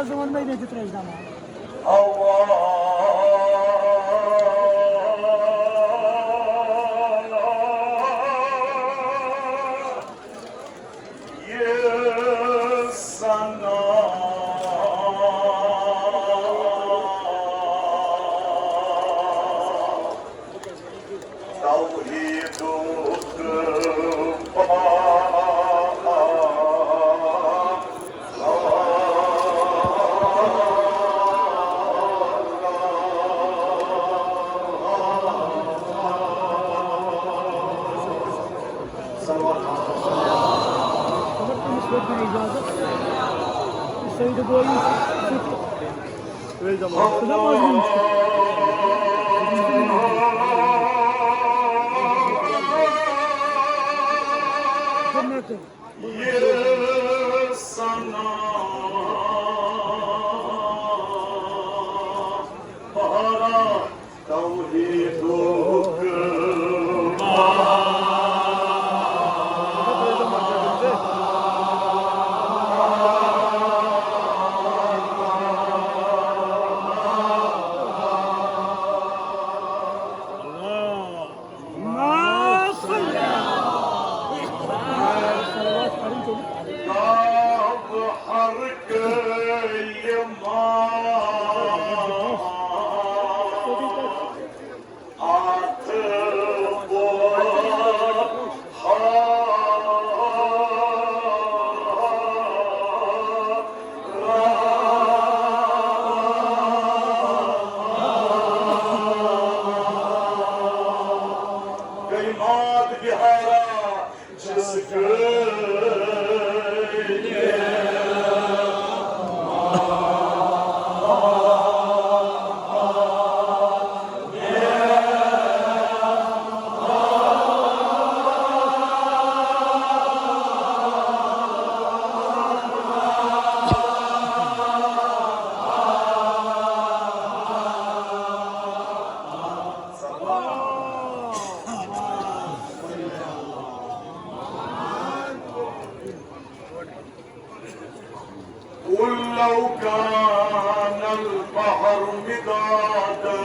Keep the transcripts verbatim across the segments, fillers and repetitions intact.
زٕ وَن مےٚ مےٚ تہِ ترٛٲوِو دَماغ۔ قل لو كان البحر مدادا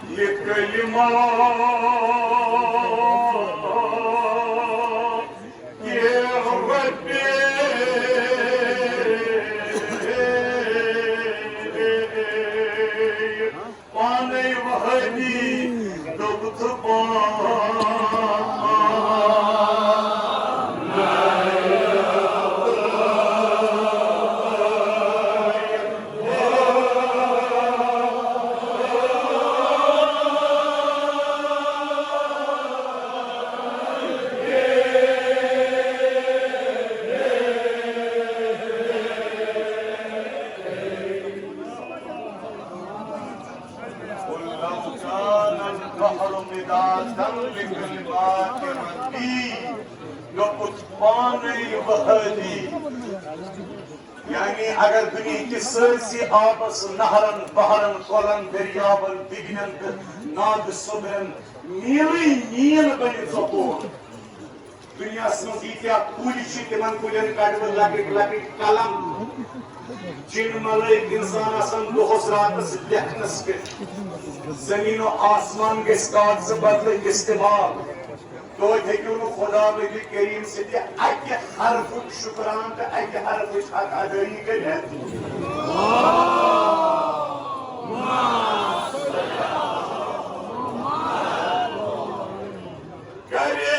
لكلمات ربي پانے وحدی دوٚپُتھ پانے۔ قل لو كان البحر مدادا لكلمات ربي لكنت پانے وحدی۔ یعنی اگر دنیا کس سٲرسٕے آبس، نہرن، بحرن، کۄلن، دٔریاون، دِگنن تہٕ نادٕ سوٚدرن میٖلٕے میٖل بنہِ ژۄپور۔ دُنیاہَس منٛز ییٖتیٛاہ کُلۍ چھِ، تِمَن کُلٮ۪ن کَڑٕ بہٕ لۄکٕٹۍ لۄکٕٹۍ قلم۔ جِن ملٲیِک اِنسان آسَن دۄہَس راتَس لیکھنَس پٮ۪ٹھ۔ زٔمیٖن و آسمان گژھِ کاغذٕ بدلہٕ استعمال۔ توتہِ ہیٚکِو نہٕ خۄدا نبی کریم سٕنٛدِ اَکہِ حرفُک شُکران تہٕ اَکہِ حرفٕچ حق ادٲیی کٔرِتھ۔ کرے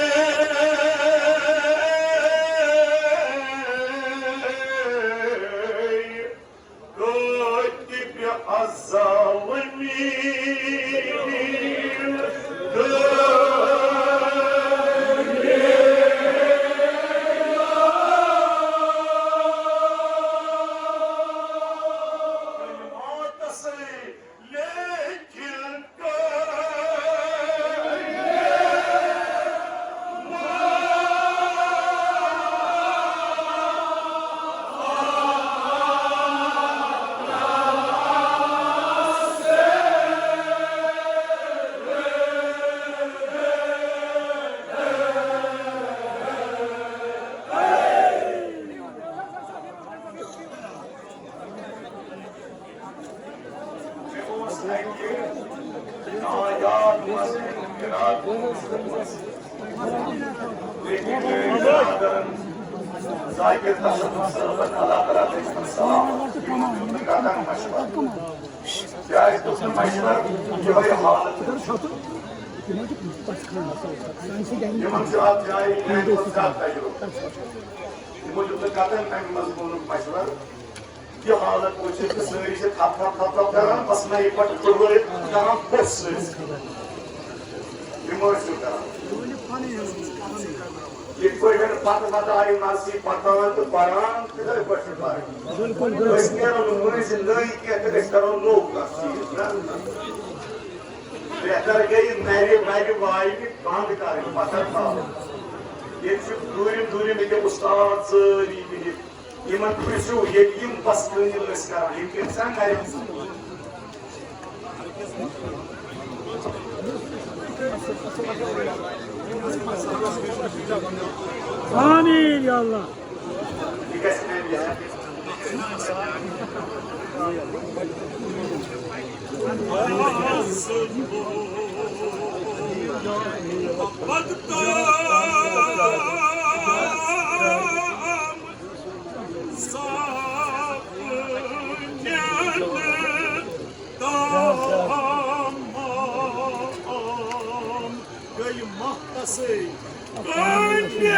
کٲتِبِ الظالمین۔ ذاکر تسلط صٲبن، اللہ تعالیٰ دِنۍ تِمن سلامت۔ یِمن دیُت نہٕ قطعاً مشورٕ۔ کیٛازِ دیُت نہٕ مشورٕ؟ یِہوٚے حالت۔ یِمن چھُ اتھ جایہِ میٛانہِ کھۄتہٕ زیادٕ تجربہٕ۔ یِمو دیُت نہٕ قطعاً امہِ مضموٗنُک مشورٕ۔ یہِ حالت وٕچھِتھ تہٕ سٲری چھِ تھپ تھپ تھپ تھپ کران، بس نہ یہِ پتہٕ پھُٹرٲیِتھ کران پوٚژھ سۭتۍ۔ یِم ٲسِو کران۔ یِتھ پٲٹھۍ پتہٕ پتہٕ آیہِ مرضی پکان تہٕ پران، تِتھے پٲٹھۍ چھِ پران۔ أسۍ نیرو نہٕ مٔنٛزۍ نٔے کینٛہہ تہٕ أسۍ کرو نوٚو کانٛہہ چیٖز۔ نہ، نہ۔ بہتر گٔے نرِ ورِ واینہِ بنٛد کرٕنۍ، پتھر تھاوٕنۍ۔ ییٚتہِ چھِ دوٗرِم دوٗرِم ییٚتہِ اُستاد سٲری بِہِتھ۔ یِمن پرٛژھِو، ییٚلہِ یِم پسکٲنی ٲسۍ کران، یِم کیٛاہ سا کرن؟ آمین یا اللہ۔ یہِ گژھِ مےٚ یاد۔ تمام گٔے مختصٕے کٲنہِ۔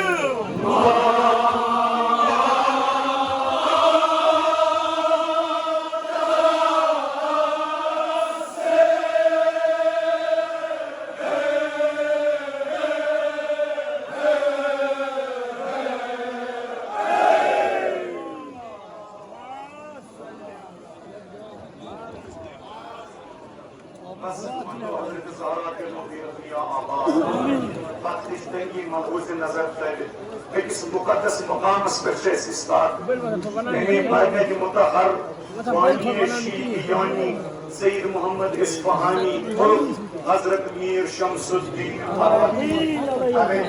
بس، حضرت زہرا کے مغیرت یا آباد۔ پتہٕ تہِ چھِ تٔمۍ یہِ ملحوظ نظر تھٲوِتھ۔ أکِس مُقدس مقامس پٮ۪ٹھ چھِ أسۍ استاد۔ یعنی برکت مطہر وانی شیعیانی سید محمد اصفہانی عرف حضرت میر شمس الدین علیہ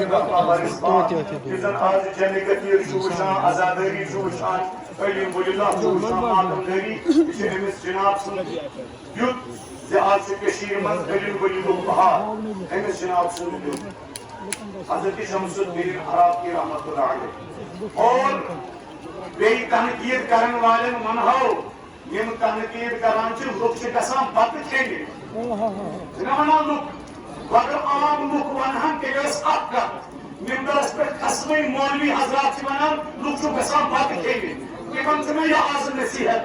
رحمہ و رضوان۔ یُس زن آز جنگ کثیر چھُ وٕچھان، عزاداری چھُ وٕچھان، علی ولی اللہ چھُ وٕچھان، ماتم دٲری، یہِ چھِ أمِس جناب سُنٛد دیُت زِ آز چھُ کٔشیٖرِ منٛز علی ولی اللہ بہار، أمِس جناب سُنٛد دیُت۔ حضرت شمس الدین عراقی رحمۃ اللہ علیہ۔ اور بیٚیہِ تنقیٖد کرن والٮ۪ن ونہو، یِم تنقیٖد کران چھِ، لُکھ چھِ گژھان بتہٕ کھیٚنہِ۔ چھِنہ ونان لُکھ، مگر عام لُکھ ونہن، تیٚلہِ ٲس اکھ کتھ۔ ممبرس پٮ۪ٹھ کھسوٕنۍ مولوی حضرات چھِ ونان، لُکھ چھِ گژھان بتہٕ کھیٚنہِ۔ تِمن چھُنہ یہِ آز نصیحت؟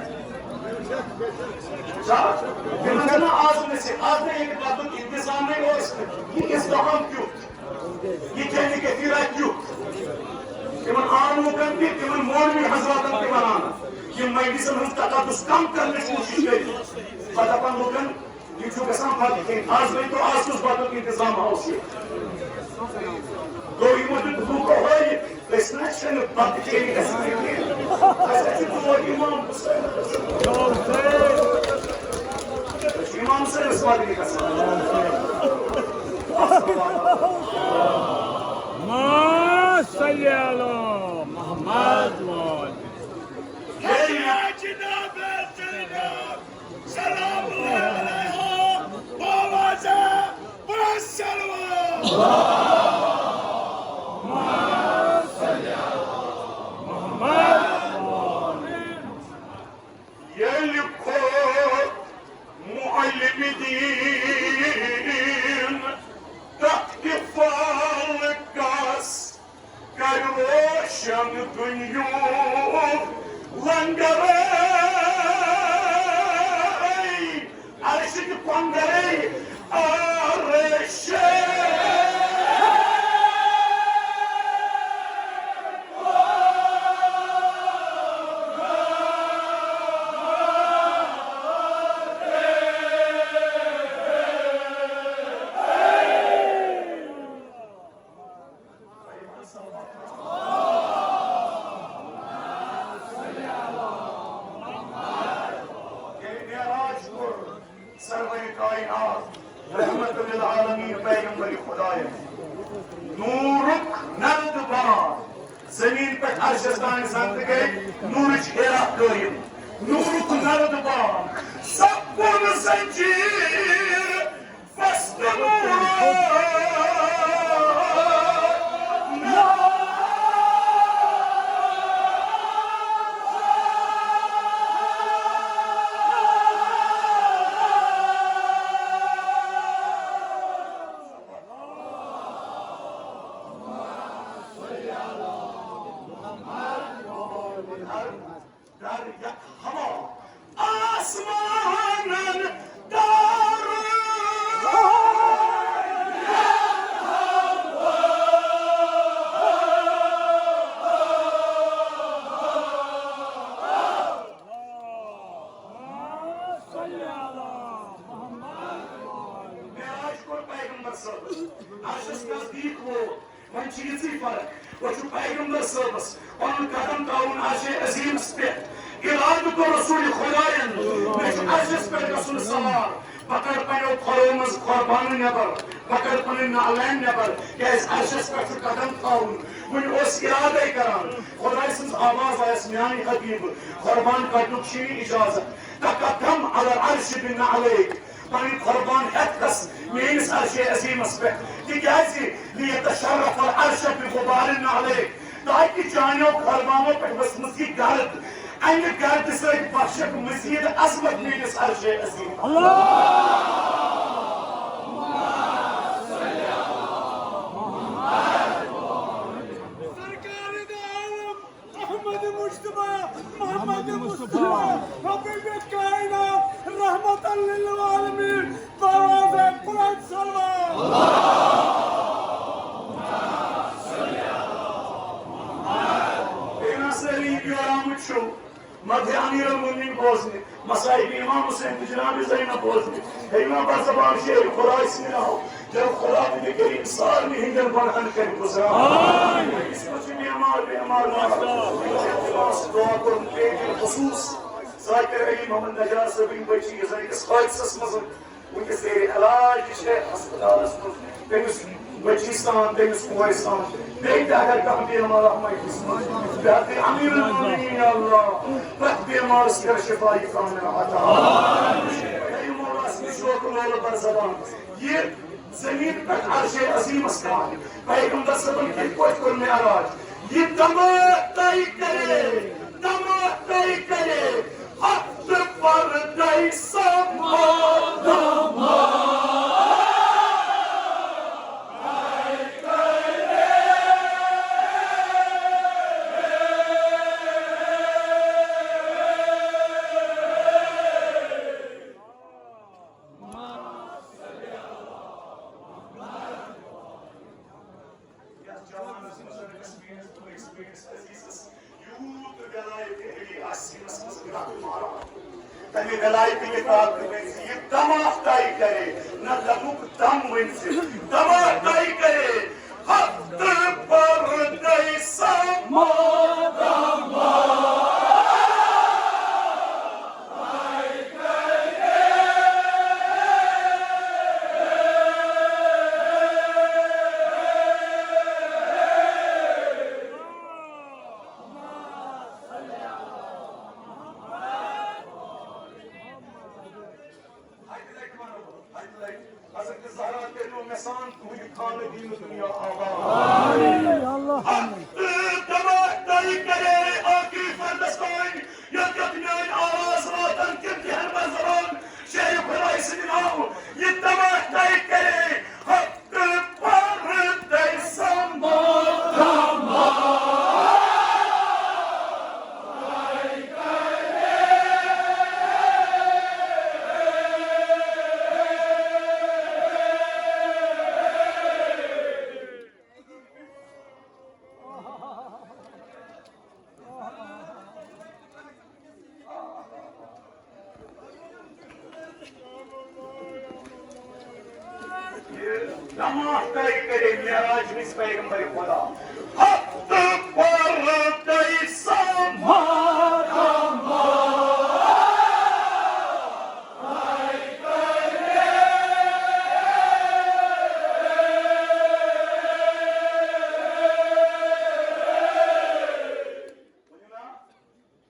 چھا؟ تِمن چھُنہ آز نصیحت؟ آز نہٕ ییٚتہِ بتُک انتظامٕے اوس، یہِ ازدحام کیُتھ؟ یہِ کھیٚنہِ کثیرہ کیُتھ؟ تِمن عام لوٗکن تہِ، تِمن مولوی حضراتن تہِ ونان، یِم مجلسن ہٕنٛز تقدس کم کرنٕچ کوٗشش کٔرِو۔ پتہٕ دپان لوٗکن، یِم چھِو گژھان بتہٕ کھیٚنہِ۔ آز ؤنۍ تو، آز کُس بتُک انتظام اوس یہِ؟ گوٚو یِمو دیُت لوٗکو ہٲوِتھ، أسۍ نہ چھِنہٕ بتہٕ کھیٚنہِ گژھان کینٛہہ۔ اَسہِ حظ چھُ تور امام حسین۔ أسۍ چھِ امام حسینس پتہٕ گژھان۔ ما صلی علی محمد وآل۔ سلام علیہ بابا جان، بس سلام۔ ییٚلہِ کھوٚت معلم دین تخت فلکس، کر روشن دنیاہُک لنگرے، عرشٕکۍ کۄنگرے عرشے۔ ییٚلہِ معراج کوٚر سرورِ کائنات رحمت للعالمین پیغمبر خدایَن، نوٗرُک نرد بان زٔمیٖن پٮ۪ٹھ عرشس تام زنتہٕ گٔے نوٗرٕچ ہیرا قٲیِم۔ نوٗرُک نرد بان سپُد زنجیٖر پست نوٗرُک۔ در، در یک ہوا آسمانن دار۔ معراج کوٚر پیغمبر صٲبس، عرشس نزدیٖک ووت۔ وۄنۍ چھِ یِژٕے فرق، وۄنۍ چھُ پیغمبر صٲبس پنُن قدم ترٛاوُن عرشِ عظیٖمس پٮ۪ٹھ۔ ارادٕ کوٚر رسول خداین، مےٚ چھُ عرشس پٮ۪ٹھ گژھُن سوار۔ بہٕ کڑٕ پننیو کھۄرو منٛز قربانہٕ نٮ۪بر، بہٕ کڑٕ پنٕنۍ نعلین نٮ۪بر، کیازِ عرشس پٮ۪ٹھ چھُ قدم تھاوُن۔ وُنہِ اوس ارادے کران، خداے سٕنٛز آواز آیس، میانہِ حبیبہٕ، قربان کڑنُک چھُے اجازت۔ تقدم علی العرش بنعلیک، پنٕنۍ قربان ہٮ۪تھ کھس میٲنِس عرشِ عظیٖمس پٮ۪ٹھ، تِکیازِ لیتشرف العرش بغبار نعلیک، تاکہِ چانیو قربانو پٮ۪ٹھ ؤژھمٕژ یہِ گرد، امہِ گردِ سۭتۍ بخشکھ مزید عظمت میٲنِس عرشِ عظیٖمس۔ سرکار دو عالم احمد مجتبی، محمد مصطفی، حبیب کائنات، رحمت للعالمین، دروازہ قرآن صلوات۔ تیرا سری پیارا مجھ چھو، مدح امیر المومنین بوزنہِ، مصائب امام حسین تہٕ جناب زینب بوزنہِ، ہیٚیِو مےٚ بر زبان شعر خداے سٕنٛدِ ناو۔ جب خدا تہٕ نبی کریم سارنٕے ہٕنٛدٮ۪ن گۄنہن کرِ گُزران۔ آمین۔ أسۍ ما چھِ بیمار، بیمار، بیمار۔ دعا کوٚرُن پیش خصوص ذاکر علی محمد نجار صٲبٕنۍ بچی، یُس زن أکِس حٲدثس منٛز وٕنکیٚس زیر علاج چھِ ہسپتالس منٛز۔ تٔمِس بچی سان، تٔمِس کورِ سان، بیٚیہِ تہِ اگر کانٛہہ بیمار آسہِ مجلسس منٛز، بہٕ ہٮ۪کہٕ امیر المومنین یا اللہ، پرٛٮ۪تھ بیمارس کر شفا کاملہ عطا۔ اے مولا، اسہِ نِش شوقہٕ لولہٕ بر زبان۔ یہِ زمین پٮ۪ٹھ عرشِ عظیمس تام پیغمبر صٲبن کِتھ پٲٹھۍ کوٚر معراج؟ یہِ دماغ طے کرے، دماغ طے کرے، ہفتہٕ پردے سما دماغ۔ یتھ جوانس منٛز رٔٹِس میٲنِس بٲیِس، میٲنِس عزیزس، یوٗت ولایت علی آسہِ سینس منٛز، بہٕ ہٮ۪کہٕ ماران۔ تمہِ ولایت کہِ طاقتہٕ ؤنزِ یہِ دماغ طے کرے، نہ لبُک دم ؤنزِ، دماغ طے کرے، ہفتہٕ پردے سما دماغ۔ حضرت زہرا کٔرِو مےٚ سان تُہُنٛدِ خانہٕ دیٖنہٕ دُنیا آباد۔ آمین۔ اللہ۔ حق تہٕ دماغ طے کرے ٲخری فردس تام، یوٚت یوٚت میٲنۍ آواز واتن، تِم تہِ ہن بر زبان شعرِ خداے سٕنٛدِ ناوٕ۔ یہِ دماغ طے کرے حق تہٕ پردے سما دماغ۔ دماغ طے کرے معراج وِزِ پیغمبر خدا۔ ہفتہٕ پردے سما دماغ۔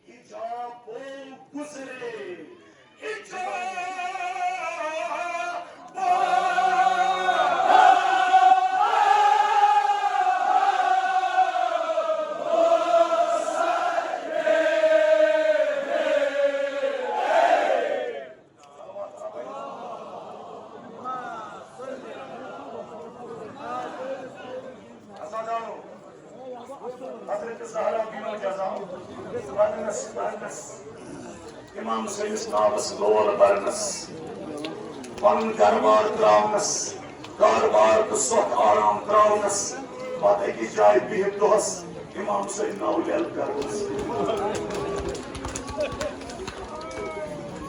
حجابوں گزرے، حجابوں۔ جزا، ودنس برنس، امام حسینس ناوس لول برنس، پنُن گرٕ بار تراونس، کارٕبار تہٕ سۄکھ آرام تراونس، پتہٕ أکِس جایہِ بِہِتھ دۄہس امام حسین ناو لیل کرنس۔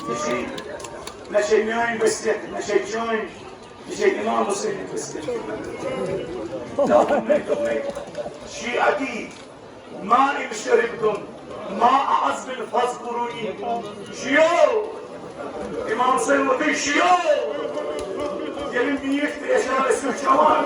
یہِ چھِ، نہ چھے میٲنۍ ؤسیت، نہ چھے چٲنۍ، یہِ چھے امام حسین ؤسیت۔ دوٚپُن مےٚ، دوٚپُن مےٚ، شیعتی ما ان شربتم ما اعز من فاذکرونی۔ شیو، امام حسین ووتُے شیو۔ ییٚلہِ میٖٹھ تریش ٲسِو کھٮ۪وان۔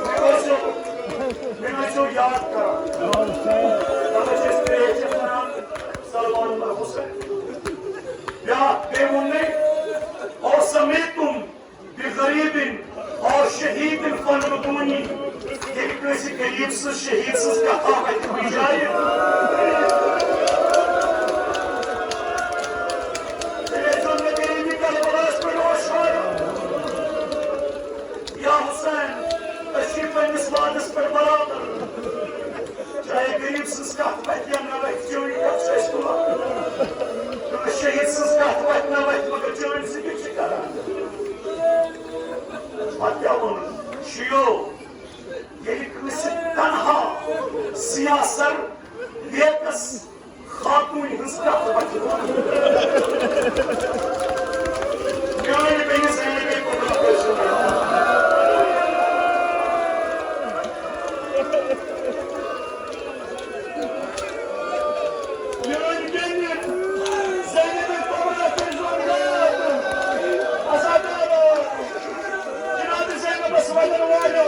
مےٚ ٲسِو، مےٚ ٲسِو یاد کران۔ تَوَے چھِ أسۍ تریش چٮ۪تھ وَنان، سلمان الحسین۔ بیٛاکھ بیٚیہِ ووٚن مےٚ، او سمیتم بغریب اور شہید فنبتونی۔ ییٚلہِ کٲنٛسہِ غریٖب سٕنٛز، شہید سٕنٛز کتھا وتھِ کُنہِ جایہِ، تیٚلہِ ٲسۍزیو مےٚ غریٖبی کربلاہس پٮ۪ٹھ اوشارٕ۔ یا حسین، أسۍ چھِ پننِس وعدس پٮ۪ٹھ برابر۔ چاہے غریب سٕنٛز کتھ وتھِ یا نہ وتھِ، چٲنۍ کتھ چھِ اَسہِ تُلان۔ تہٕ شہید سٕنٛز کتھ وتھِ نہ وتھِ، مگر چٲنۍ ذِکر چھِ کران۔ پتہٕ کیٛاہ ووٚنُن؟ شِیو، ییٚلہِ کٲنٛسہِ تنہا سیاہ سر بیکس خاتوٗنۍ ہٕنٛز کتھ وتھِ۔ میٛانہِ بیٚنہِ زینبِ کُبرا کٔرۍ زیو یاد۔ میٛانہِ بیٚنہِ زینبِ کُبرا کٔرۍ زیو یاد۔ عزادارو، جناب زینبس ودن والٮ۪و،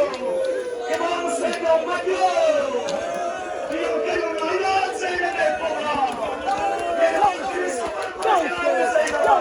امام حسینو مدیو، یِم کٔرِو ناراض زینبِ کُبرا۔ ییٚلہِ وۄنۍ کٔرِو صبر، جناب زینب۔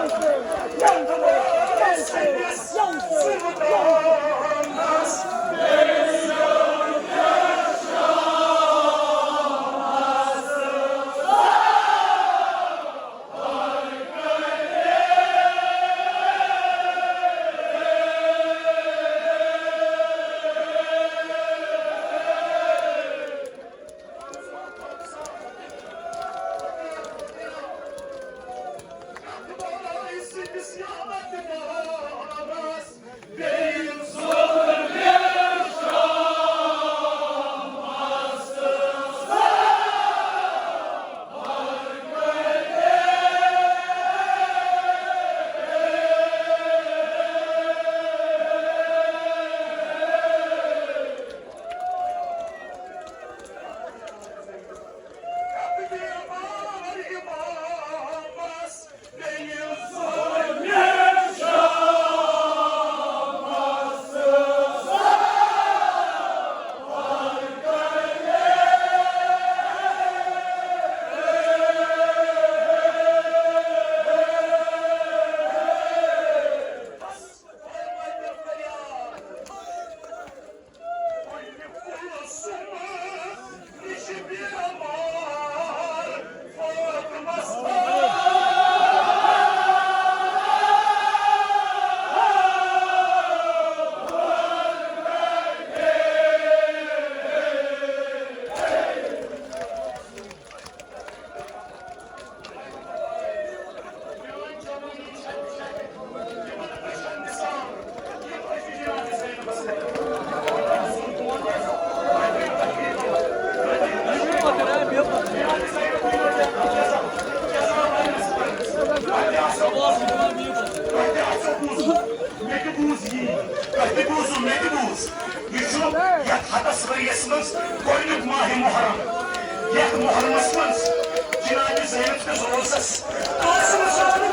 مےٚ تہِ بوٗز یی، تۄہہِ تہِ بوٗزوٕ، مےٚ تہِ بوٗز۔ یہِ چھُ یَتھ ہَتَس ؤرِیَس منٛز گۄڈٕنیُک ماہِ محرم، یَتھ محرمَس منٛز جناب زینب کِس عُرسَس قاسم صٲبُن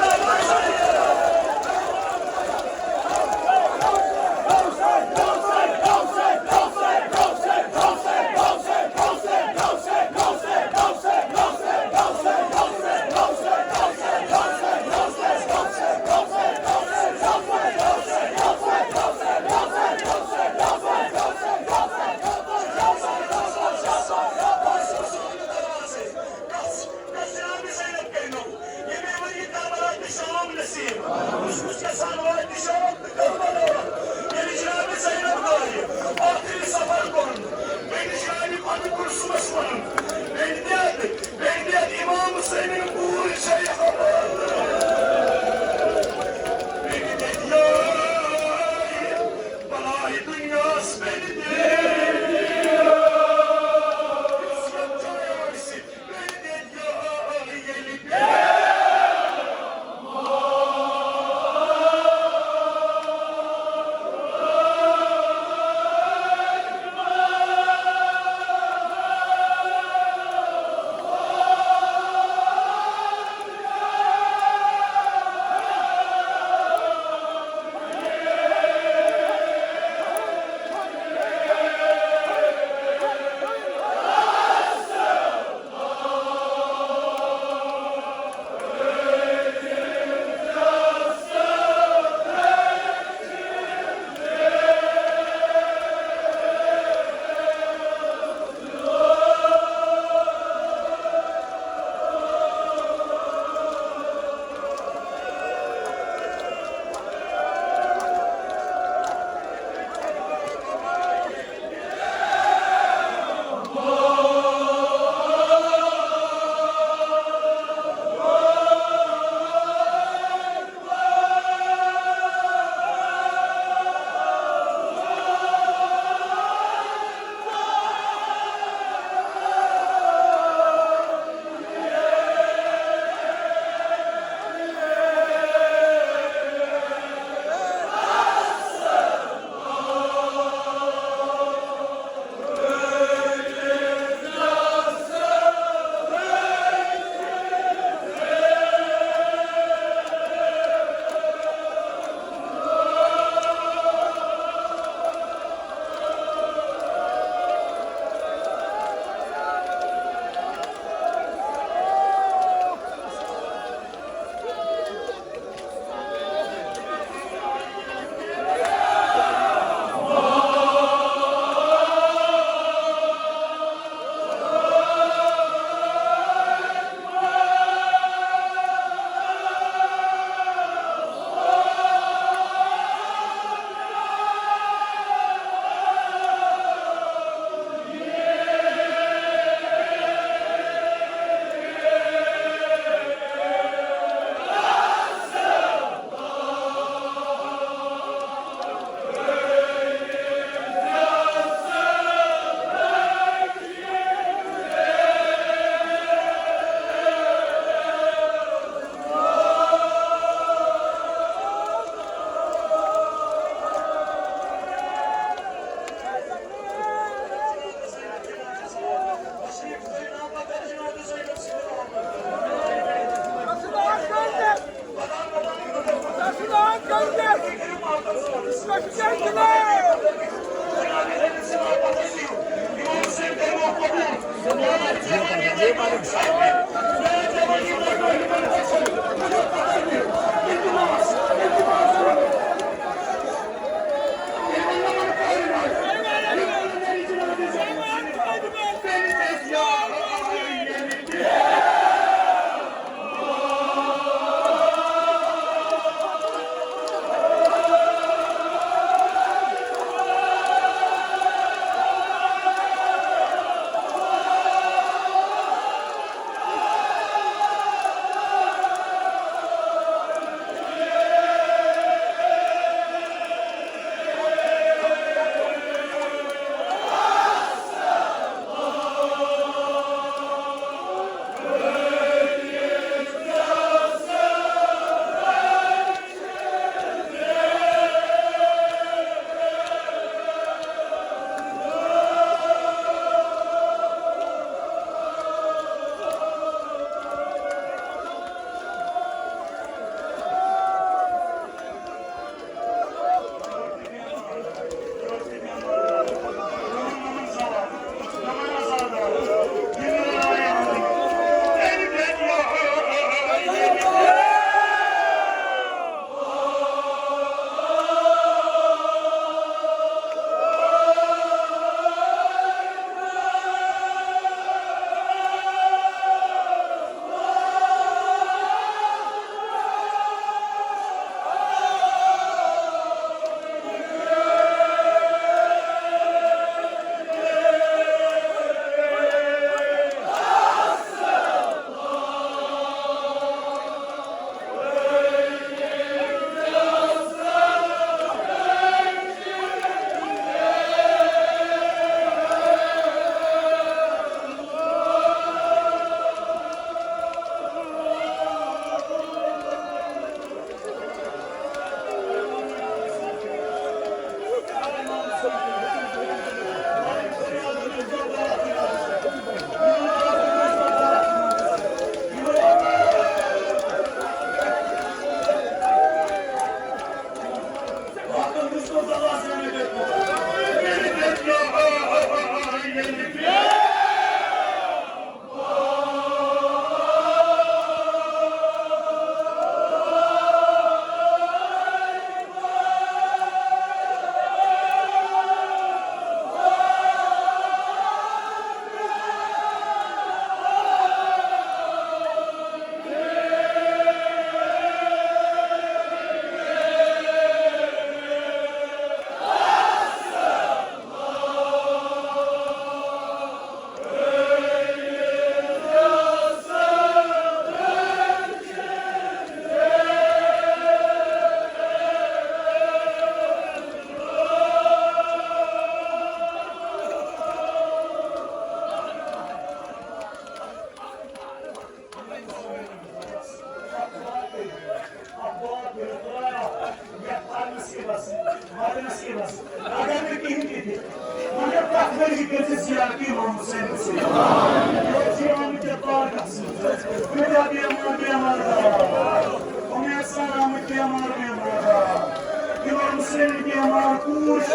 اگر نہٕ کِہیٖنۍ تہِ دِتھ، مگر پرٛٮ۪تھ ؤری کٔرۍ زِ زیارت امام حسین سۭتۍ۔ یوٚت چھِ آمٕتۍ یَتھ بارگاہَس منٛز۔ کۭتیٛاہ بیمار، بیمار درٛاے۔ عمیر سان آمٕتۍ بیمار، بیمار درٛاے۔ امام حسین بیمار کوٗر چھِ۔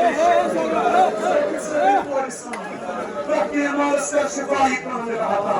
سٲری کورِ سان۔ پرٛٮ۪تھ بیمارَس کر شفاہی کاملِ عطا۔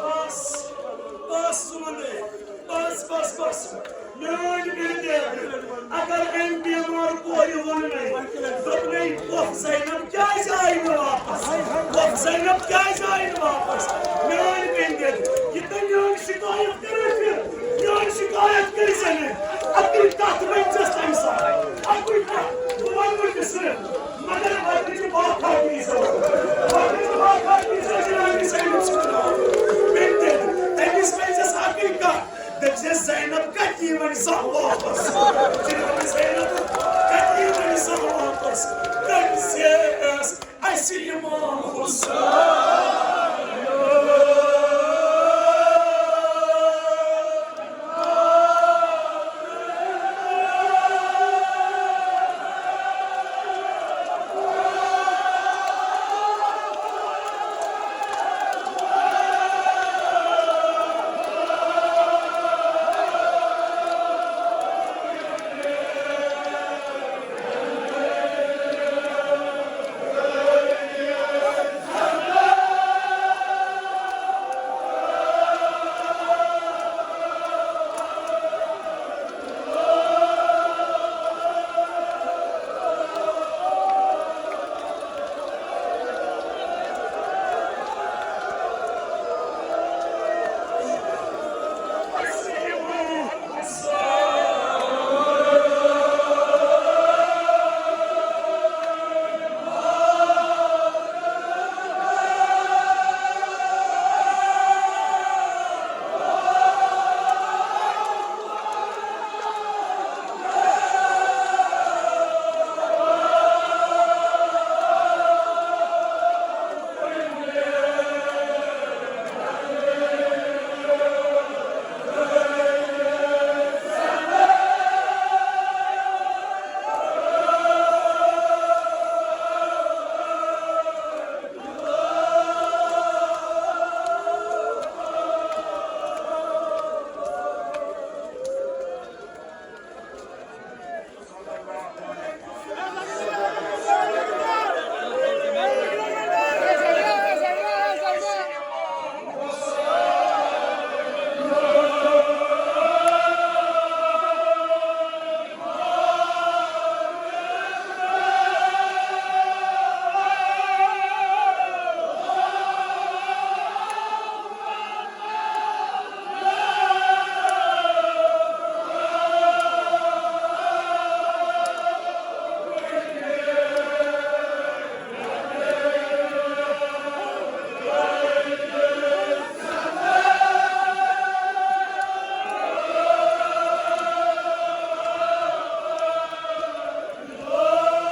بس، بس، ژٕ وَن مےٚ۔ بس، بس، بس۔ میٲنۍ بیٚنہِ تہِ، اگر أمۍ بیمار کورِ ووٚن مےٚ، دوٚپ مےٚ، "پۄپھ زینب کیٛازِ آیہِ نہٕ واپس؟ پۄپھ زینب کیٛازِ آیہِ نہٕ واپس؟"